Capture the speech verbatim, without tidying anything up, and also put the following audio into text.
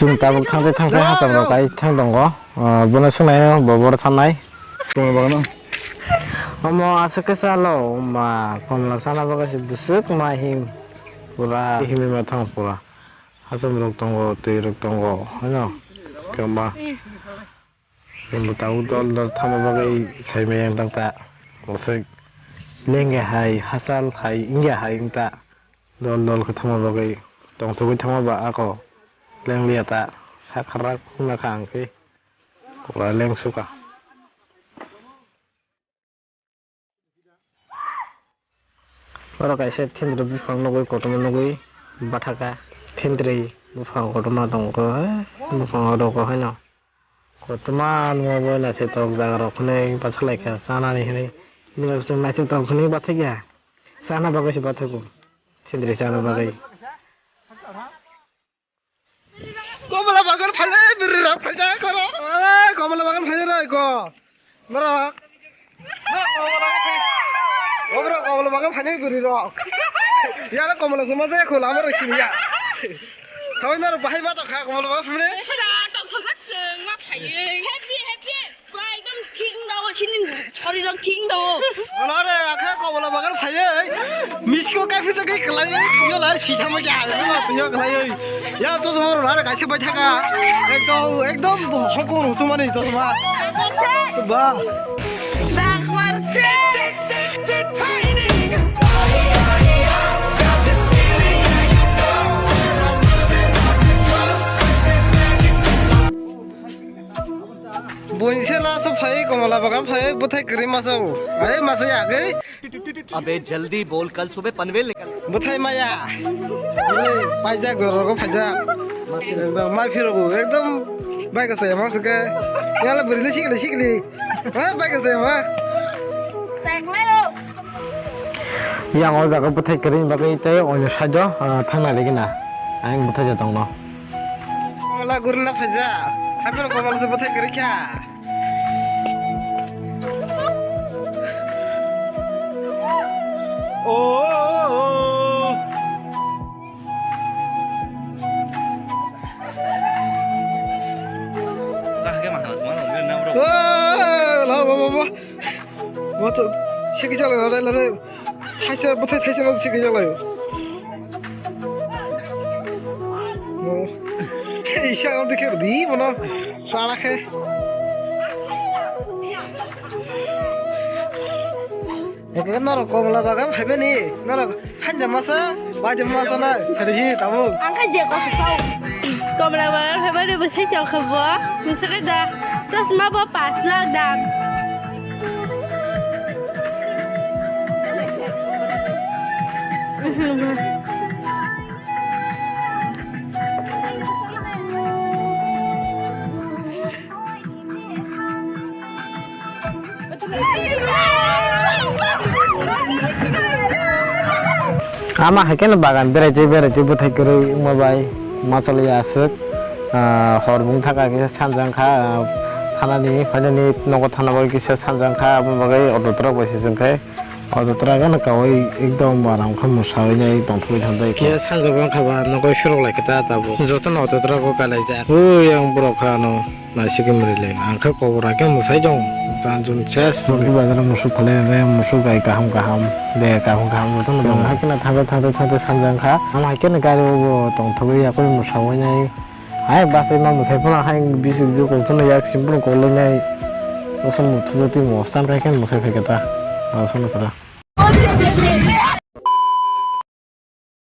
Chwng tabuk thangtai thangtai hacham rok kai thang tongo. Ah, bono swngnai bo boro thangnai. Tongma bagano. Omo aswk khe chalo, ma komla chana bagwi se bwswk ma him pura himwi ma thang pura. Hacham rok tongo, twi rok tongo, hano. Khe ma. Chwngbo tabuk dol dol thangma bagwi sai maya wng ta. Bwswk lengya hai, hachal hai, wngya hai wng ta. Dol dol khe thangma bagwi tongthogwi thangma ba ako lengliya ta. Sakharak wngna kha ang khe. Pura lengsuka. Oro kaisa thentwrwi buphang nugwi kotorma nugwi bathaka. Thentwrwi buphang kotorma tongo, eh, buphang oro kok haino. Kotorma nungya bo naithotok jaga rok hwnwi bathalaikha chanani hwnwi. Bini bagwi chwng naithotok hwnwi bathakya. Chana bagwi se bathago. Thentwrwi chana bagwi. Komla bagan phailai bwrwi rok phaijak oro. Komla bagan phailai rok ko. Norok. Norok komla bagan phai-, o borok komla bagan phailai bwrwi rok. Yara komla suma jaya ko lama rok siniya. Thawai norok bahai ma tokha komla bagan phailai. Happy, happy. Ba, ekdom thik wng da o, chini sorirok thik wng da o. Wala re, akhe kobola bagan phaiye. Misko kaiphi jagwi kwlaiye. Yo lai, sithama khe ang ma yo kwlaiye. Ya, to jong ro re kaisa bai thaka. Ekdom, ekdom hokor hutumani to ma. Ba. Buini se last o phai komla bagan phai bwthai kwrwi masa o. Ai masa ya gwi. अबे जल्दी बोल, कल सुबह पनवेल निकल। Bwthai maya. Paijak jora rogo phaijak. Ekdom mai phiro bo ekdom bai ka saya ma suka. Yala bwrwi le sikli sikli. Ha bai ka saya ma. Yang o jaga bwthai kwrwi bagwi tei oino side o, ah, thangna rigi na. Ang bwthai ja tongno. Komla gurna phaija. Haphiro komla se bwthai kwrwi kha. Oh, oh, oh. Wah, la, la, la, la. Motor sikijak lai, lai, lai, lai. Thaisa, bwthai thaisa no sikijak lai. No. Isa ang dikhe di bono. Sala khe. Eke norok komla bagan phaibani, norok hanja masa, baja masa na, sari hi tabuk. Ang kha je koso sao. Komla bagan phaibani bo sai chok kha bo, misa khe da, chosma bo paanch lakh dam. Ama hai kheno bagan beraitwi beraitwi bwthai kwrwi wngma bai macholiya aswk, ah, hor bung thaka kisa sanja wngkha, ah, thanani phainani nogo thana bagwi kisa sanja wngkha, aboni bagwi auto truck bai se chwng khe. Auto truck ano kaui ekdom baram khe mwsaui nai tongthogwi thantai. Khe sanjabo wngkha ba nokoi phirok lai khe ta tabuk. Jotono auto truck o kalaijak. Ui yang borok kha ano naisigwi mwrwi lai. Ang khe kobor hai khe mwsai dong. Jan jun ses. Nokni bazar o musuk phalai rw musuk bai kaham kaham. De kaham kaham jotono dong. Hai kheno thangtai thangtai thangtai sanja wngkha. Ang hai kheno gari o bo tongthogwi yakui mwsaui nai. Hai bachai ma mwsai phano hai bisi bisi kok phano yak sim phano kok lai nai. Aswk muthugo twi mo stand khai khe mwsai phai khe ta. Aswk no khe ta.